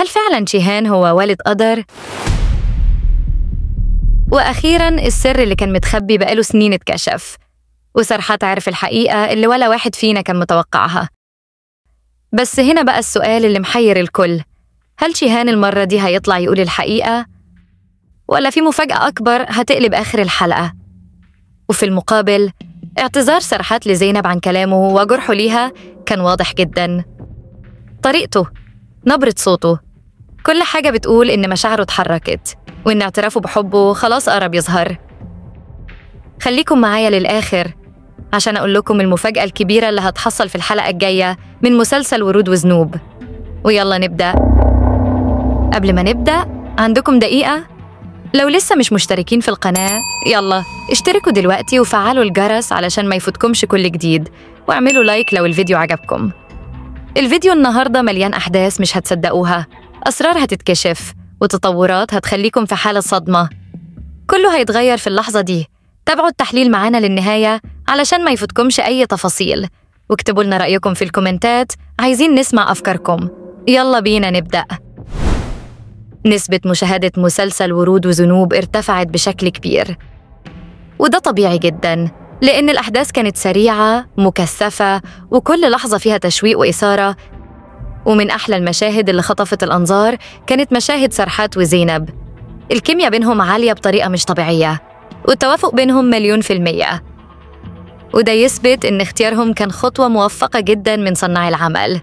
هل فعلاً شيهان هو والد قدر؟ وأخيراً السر اللي كان متخبي بقاله سنين اتكشف، وسرحات عرف الحقيقة اللي ولا واحد فينا كان متوقعها. بس هنا بقى السؤال اللي محير الكل، هل شيهان المرة دي هيطلع يقول الحقيقة؟ ولا في مفاجأة أكبر هتقلب آخر الحلقة؟ وفي المقابل اعتذار سرحات لزينب عن كلامه وجرحه ليها كان واضح جداً. طريقته، نبرة صوته، كل حاجة بتقول إن مشاعره اتحركت وإن اعترافه بحبه خلاص قرب يظهر. خليكم معايا للآخر عشان أقول لكم المفاجأة الكبيرة اللي هتحصل في الحلقة الجاية من مسلسل ورود وذنوب. ويلا نبدأ. قبل ما نبدأ عندكم دقيقة؟ لو لسه مش مشتركين في القناة يلا اشتركوا دلوقتي وفعلوا الجرس علشان ما يفوتكمش كل جديد، واعملوا لايك لو الفيديو عجبكم. الفيديو النهاردة مليان أحداث مش هتصدقوها، أسرار هتتكشف وتطورات هتخليكم في حالة صدمة. كله هيتغير في اللحظة دي. تابعوا التحليل معانا للنهاية علشان ما يفوتكمش أي تفاصيل، واكتبوا لنا رأيكم في الكومنتات، عايزين نسمع أفكاركم. يلا بينا نبدأ. نسبة مشاهدة مسلسل ورود وذنوب ارتفعت بشكل كبير، وده طبيعي جداً لأن الأحداث كانت سريعة مكثفة وكل لحظة فيها تشويق وإثارة. ومن أحلى المشاهد اللي خطفت الأنظار كانت مشاهد سرحات وزينب. الكيمياء بينهم عالية بطريقة مش طبيعية، والتوافق بينهم 1,000,000%، وده يثبت إن اختيارهم كان خطوة موفقة جداً من صناع العمل.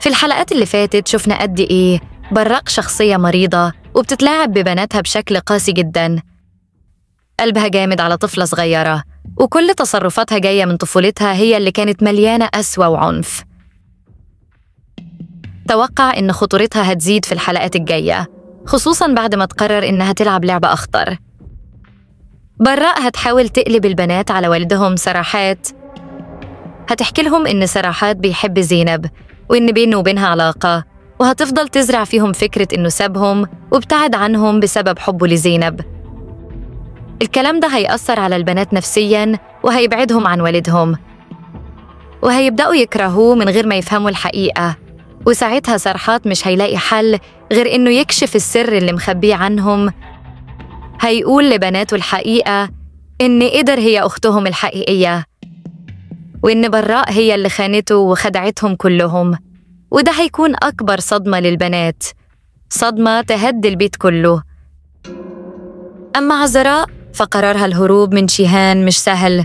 في الحلقات اللي فاتت شفنا قد إيه براق شخصية مريضة وبتتلاعب ببناتها بشكل قاسي جداً. قلبها جامد على طفلة صغيرة، وكل تصرفاتها جاية من طفولتها هي اللي كانت مليانة قسوة وعنف. توقع إن خطورتها هتزيد في الحلقات الجاية، خصوصاً بعد ما تقرر إنها تلعب لعبة أخطر. براء هتحاول تقلب البنات على والدهم سرحات. هتحكي لهم إن سرحات بيحب زينب وإن بينه وبينها علاقة، وهتفضل تزرع فيهم فكرة إنه سابهم وابتعد عنهم بسبب حبه لزينب. الكلام ده هيأثر على البنات نفسياً وهيبعدهم عن والدهم، وهيبدأوا يكرهوه من غير ما يفهموا الحقيقة. وساعتها سرحات مش هيلاقي حل غير إنه يكشف السر اللي مخبيه عنهم. هيقول لبناته الحقيقة إن قدر هي أختهم الحقيقية، وإن براء هي اللي خانته وخدعتهم كلهم. وده هيكون أكبر صدمة للبنات، صدمة تهد البيت كله. أما عذراء فقرارها الهروب من شيهان مش سهل،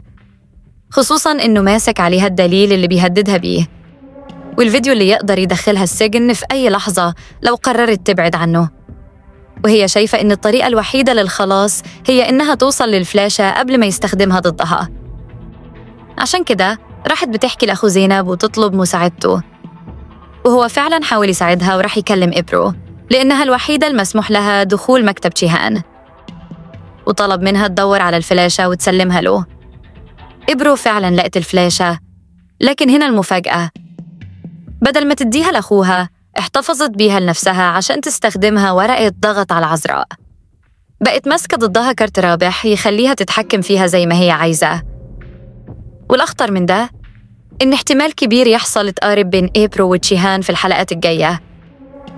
خصوصاً إنه ماسك عليها الدليل اللي بيهددها بيه، والفيديو اللي يقدر يدخلها السجن في أي لحظة لو قررت تبعد عنه. وهي شايفة إن الطريقة الوحيدة للخلاص هي إنها توصل للفلاشة قبل ما يستخدمها ضدها. عشان كده راحت بتحكي لأخو زينب وتطلب مساعدته، وهو فعلاً حاول يساعدها وراح يكلم إبرو لأنها الوحيدة المسموح لها دخول مكتب شيهان، وطلب منها تدور على الفلاشة وتسلمها له. إبرو فعلاً لقت الفلاشة، لكن هنا المفاجأة، بدل ما تديها لأخوها احتفظت بيها لنفسها عشان تستخدمها ورقة ضغط على عذراء. بقت ماسكة ضدها كارت رابح يخليها تتحكم فيها زي ما هي عايزة. والأخطر من ده إن احتمال كبير يحصل تقارب بين إبرو وتشيهان في الحلقات الجاية،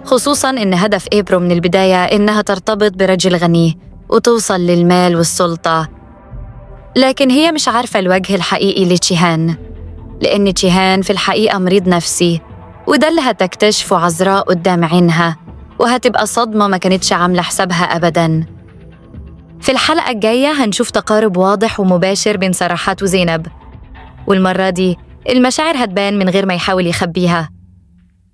خصوصاً إن هدف إبرو من البداية إنها ترتبط برجل غني وتوصل للمال والسلطة. لكن هي مش عارفة الوجه الحقيقي لتشيهان، لأن تشيهان في الحقيقة مريض نفسي، وده اللي هتكتشفه عذراء قدام عينها، وهتبقى صدمة ما كانتش عاملة حسابها أبداً. في الحلقة الجاية هنشوف تقارب واضح ومباشر بين سرحات وزينب، والمرة دي المشاعر هتبان من غير ما يحاول يخبيها.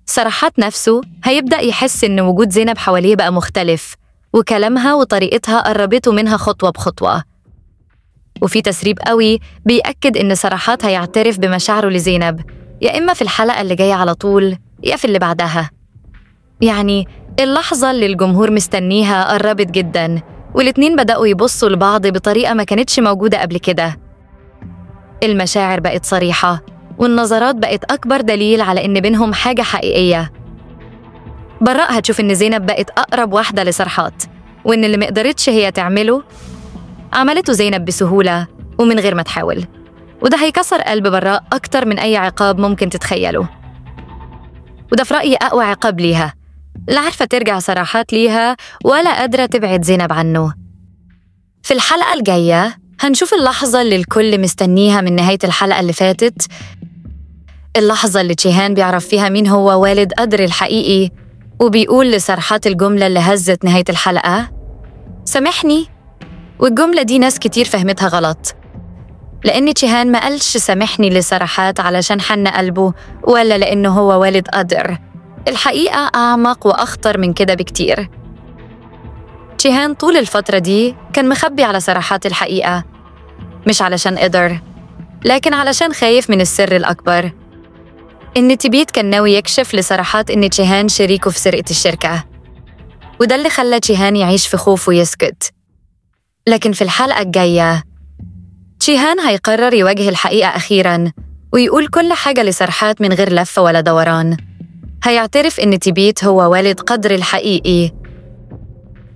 سرحات نفسه هيبدأ يحس إن وجود زينب حواليه بقى مختلف، وكلامها وطريقتها قربته منها خطوة بخطوة. وفي تسريب قوي بيأكد إن سرحات هيعترف بمشاعره لزينب، يا إما في الحلقة اللي جاية على طول يا في اللي بعدها. يعني اللحظة اللي الجمهور مستنيها قربت جداً، والاتنين بدأوا يبصوا لبعض بطريقة ما كانتش موجودة قبل كده. المشاعر بقت صريحة، والنظرات بقت أكبر دليل على إن بينهم حاجة حقيقية. براء هتشوف إن زينب بقت أقرب واحدة لسرحات، وإن اللي مقدرتش هي تعمله عملته زينب بسهولة ومن غير ما تحاول. وده هيكسر قلب براء أكتر من أي عقاب ممكن تتخيله. وده في رأيي أقوى عقاب ليها، لا عارفة ترجع صراحات ليها ولا قادرة تبعد زينب عنه. في الحلقة الجاية هنشوف اللحظة اللي الكل مستنيها من نهاية الحلقة اللي فاتت، اللحظة اللي تشيهان بيعرف فيها مين هو والد قدر الحقيقي، وبيقول لسرحات الجملة اللي هزت نهاية الحلقة: سامحني. والجملة دي ناس كتير فهمتها غلط، لأن تشيهان ما قالش سامحني لسرحات علشان حن قلبه ولا لأنه هو والد قدر. الحقيقة أعمق وأخطر من كده بكتير. تشيهان طول الفترة دي كان مخبي على سرحات الحقيقة، مش علشان قدر، لكن علشان خايف من السر الأكبر، إن تيبيت كان ناوي يكشف لسرحات إن تشيهان شريكه في سرقة الشركة، وده اللي خلى تشيهان يعيش في خوف ويسكت. لكن في الحلقة الجاية تشيهان هيقرر يواجه الحقيقة أخيراً ويقول كل حاجة لسرحات من غير لف ولا دوران. هيعترف إن تيبيت هو والد قدر الحقيقي،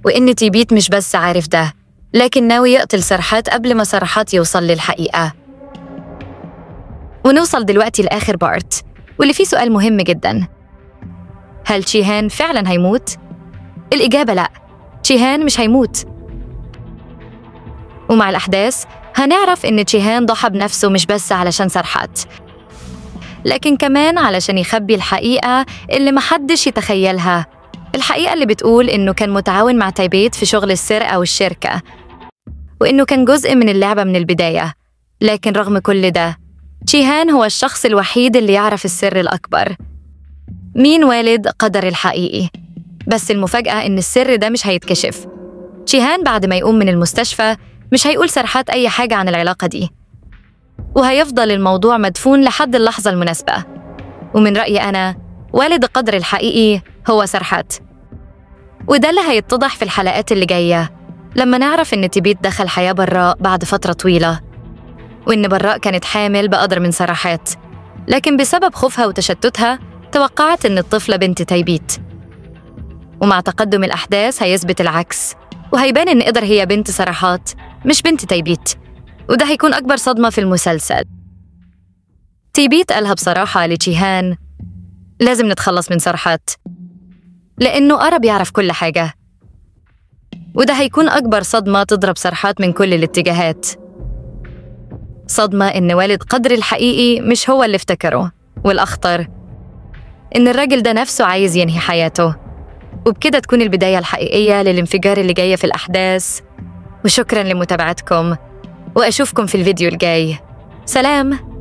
وإن تيبيت مش بس عارف ده، لكن ناوي يقتل سرحات قبل ما سرحات يوصل للحقيقة. ونوصل دلوقتي لآخر part، واللي فيه سؤال مهم جداً: هل تشيهان فعلاً هيموت؟ الإجابة لأ، تشيهان مش هيموت. ومع الأحداث هنعرف إن تشيهان ضحى بنفسه مش بس علشان سرحات، لكن كمان علشان يخبي الحقيقة اللي محدش يتخيلها، الحقيقة اللي بتقول إنه كان متعاون مع تايبيت في شغل السرقة والشركة، وإنه كان جزء من اللعبة من البداية. لكن رغم كل ده، تشيهان هو الشخص الوحيد اللي يعرف السر الأكبر، مين والد قدر الحقيقي. بس المفاجأة إن السر ده مش هيتكشف. تشيهان بعد ما يقوم من المستشفى مش هيقول سرحات أي حاجة عن العلاقة دي، وهيفضل الموضوع مدفون لحد اللحظة المناسبة. ومن رأيي أنا، والد قدر الحقيقي هو سرحات، وده اللي هيتضح في الحلقات اللي جاية لما نعرف إن تيبيت دخل حياة براء بعد فترة طويلة، وإن براء كانت حامل بقدر من سرحات، لكن بسبب خوفها وتشتتها توقعت إن الطفلة بنت تيبيت. ومع تقدم الأحداث هيثبت العكس، وهيبان إن قدر هي بنت سرحات مش بنت تيبيت، وده هيكون أكبر صدمة في المسلسل. تيبيت قالها بصراحة لتشيهان: لازم نتخلص من سرحات، لأنه قرب يعرف كل حاجة، وده هيكون أكبر صدمة تضرب سرحات من كل الاتجاهات. صدمة إن والد قدر الحقيقي مش هو اللي افتكره، والأخطر إن الراجل ده نفسه عايز ينهي حياته. وبكده تكون البداية الحقيقية للانفجار اللي جاية في الأحداث. وشكراً لمتابعتكم، وأشوفكم في الفيديو الجاي. سلام.